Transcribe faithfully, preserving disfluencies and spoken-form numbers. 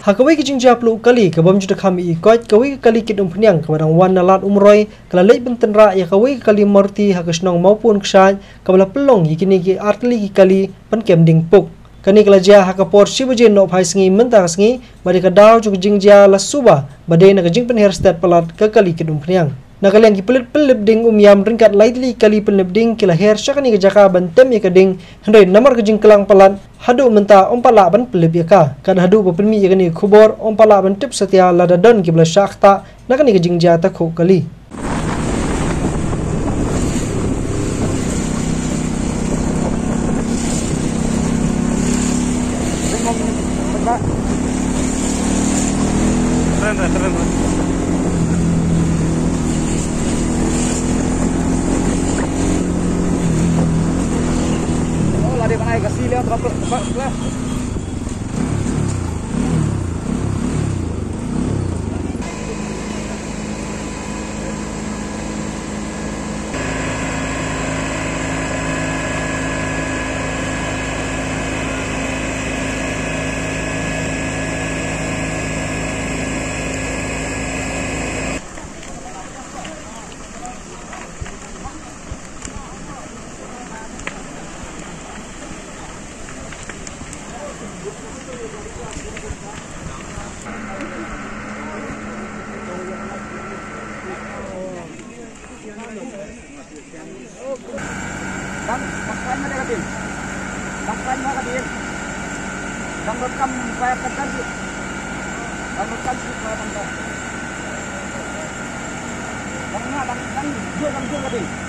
Ha kawei ka jingjia pluh kali ka bym ju da kham ïohi koit, kawei ka kali kit umphniang kaba dang wan na Lad Umroi ka la leit ban tynrah ïa kawei ka kali Maruti ha ka shnong Mawpun Kshaid, kaba la pynlong ïa kine ki artylli ki kali ban kem ding puk. Kane ka la jia ha ka por shi baje nohphai sngi mynta ka sngi, bad ïa ka daw jong ka jingjia la suba ba dei na ka jingpynher stet palat ka kali kit umphniang. Na ka liang ki pulit pynlip ding um ïam ryngkat lai tylli ki kali pynlip ding ki la her sha kane ka jaka ban tem ïa ka ding, hynrei namar ka jingklang palat, haduh mynta ym pat lah ban pynlip ïa ka. Kat haduh ba pynmih ïa kane ka khubor ym pat lah ban tip satia lada don kiba la shah ktah na kane ka jingjia takhuh kali. Dang, dang khlaiñ ma ka ding. Dang khlaiñ ma ka ding. Dang ruh kam fire ka dang. Dang ruh kam fire ka dang. Dang nga, dang, dang jur, dang jur ka ding.